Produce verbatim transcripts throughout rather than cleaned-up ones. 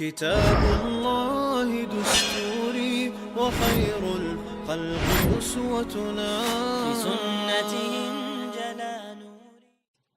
كتاب الله دستوري وخير الخلق أسوتنا. بسنته انجلى نوري.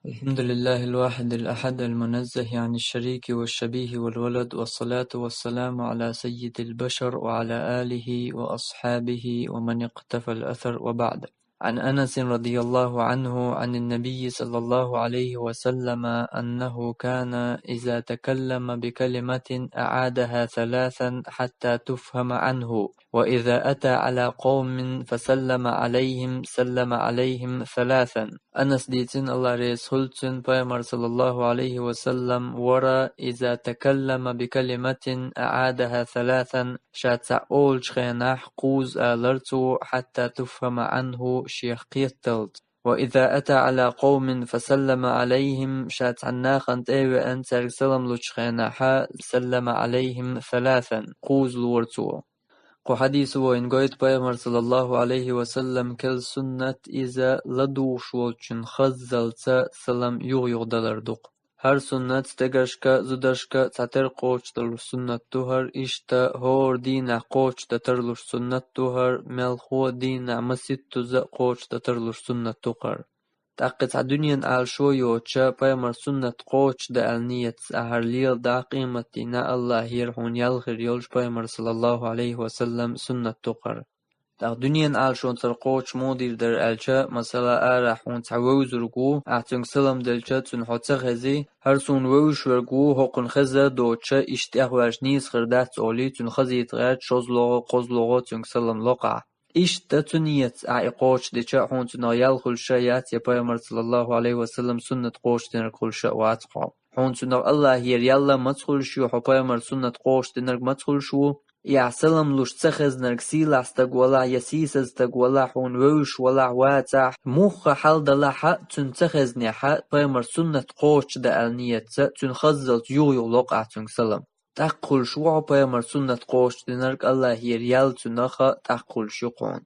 الحمد لله الواحد الأحد المنزه عن الشريك والشبيه والولد، والصلاة والسلام على سيد البشر وعلى آله وأصحابه ومن اقتفى الأثر، وبعد. عن أنس رضي الله عنه عن النبي صلى الله عليه وسلم أنه كان إذا تكلم بكلمة أعادها ثلاثا حتى تفهم عنه، وإذا أتى على قوم فسلم عليهم سلم عليهم ثلاثا. Анас дийцина, Аллах реза хуьлда цунна, Пайхамар, саллаллаху Ӏалайхи ва саллам, вара, إذا تكلم بكلمة أعادها ثلاثا, ша цхьаъ олучу хенахь кхузза алара цо, حتى تفهم عنه, шех кхетталц. وإذا أتى على قوم فسلم عليهم, ша цхьана нахана тӀе а веана, цаьрга салам лучу хенахь, سلم عليهم ثلاثا, кхузза лора цо. Кху хьадисо вайна гойту Пайхамар, саллаллаху Ӏалайхи ва саллам, керла суннат иза ладугӀуш волчун хаззалца салам юха-юха далар ду-кх. ХӀара суннат стегаршка, зударшка цхьатера кхочушдалуш суннат ду хӀара, иштта хӀора дийнахь кхочушдан тарлуш суннат ду хӀара, мелхо а дийнахь маситтаза а кхочушдан тарлуш суннат ду хӀара. ТӀаккха цхьа дуьненан Ӏалашо йоцуш, Пайхамар суннат кхочушдан аьлла нийятца ахь хӀара леладахь, къематдийнахь Аллахьера хьуна ял хир йолуш Пайхамар, саллаллаху Ӏалайхи ва саллам, суннат ду хӀара. ТӀаккха дуьненан Ӏалашонца хӀара кхочуш муха дийр дара аьлча, масала, арахь хьуна цхьа вевзарг ву, ахь цуьнга салам делча, цунна хьо ца хези, хӀара суна вевзаш верг ву, хӀокхунна хеза а доцуш, иштта тӀехваьлча нийса хир дац олий, цунна хазийта гӀерташ, шозлагӀа, кхозлагӀа цуьнга салам ло-кх ахь. Иштта цу нийятца ахь и кхочушдича, хьуна цунах ял хуьлуш а яц, я Пайхамар, саллаллаху Ӏалайхи ва саллам, суннат кхочушдинарг хуьлуш а вац-кх хьо. Хьуна цунах Аллахьера ял а маца хуьлуш ю, хьо Пайхамар суннат кхочушдинарг маца хуьлуш ву, и ахь салам луш ца хезнарг сийлахь стаг валахь я сийсаз стаг валахь, хьуна вевзаш валахь, вацахь, муьлхха хьал далахь а, цунна ца хезнехь а, Пайхамар суннат кхочушдан аьлла нийятца, цуьнан хаззалц юха-юха ло-кх ахь цуьнга салам. ТӀаккха хуьлуш ву хьо Пайхамар суннат кхочушдинарг, Аллахьера ял цунах а тӀаккха хуьлуш ю-кх хьуна.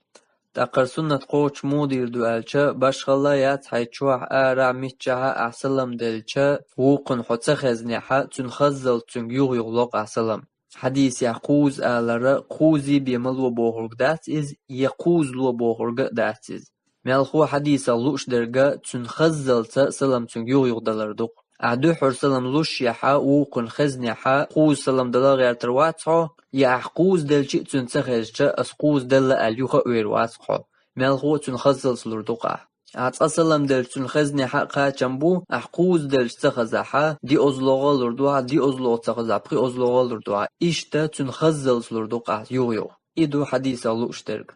ТӀаккха хӀара суннат кхочуш муха дийр ду аьлча, башхалла яц хьайн чохь, арахь, миччахь а ахь салам делча, вукхунна хьо ца хезнехь а, цуьнан хаззалц цуьнга юха-юха ло-кх ахь салам. Хьадисехь кхузза алара, кхуззий бен ма ло бохург дац иза, я кхузза ло бохург а дац иза. Мелхо хьадисах лууш дерг а, цуьнан хаззалца салам цуьнга юха-юха далар ду-кх. Ахь дуьххьара салам лушшехь а, вукхунна хезнехь а, кхузза салам дала гӀертар вац хьо, я ахь кхузза делча а цуьнан ца хезча, ас кхузза делла аьлла юха а вер вац-кх хьо. Мелхо а цуьнан хаззалца лур ду-кх ахь. Ахь цкъа салам делча цуьнан хезнехь а кхачам бу, ахь кхузза делча ца хазахь а, диъазлогӀа а лур ду ахь, диъазлогӀа ца хазахь, пхиъазлогӀа а лур ду ахь. Иштта цуьнан хаззалца лур ду-кх ахь юха-юха. И ду хьадисах лууш дерг.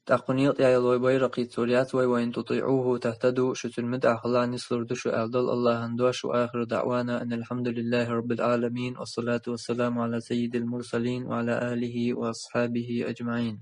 ТӀаккха кху некъа тӀехь йолу вай байракхица цуьнан яц, вай: «وإن تطيعوه تهتدوا», шу цуьнан муьтӀахь хилахь нислур ду шу аьлла долу Аллахьан дош. وآخر دعوانا أن الحمد لله رب العالمين، والصلاة والسلام على سيد المرسلين وعلى آله وأصحابه أجمعين.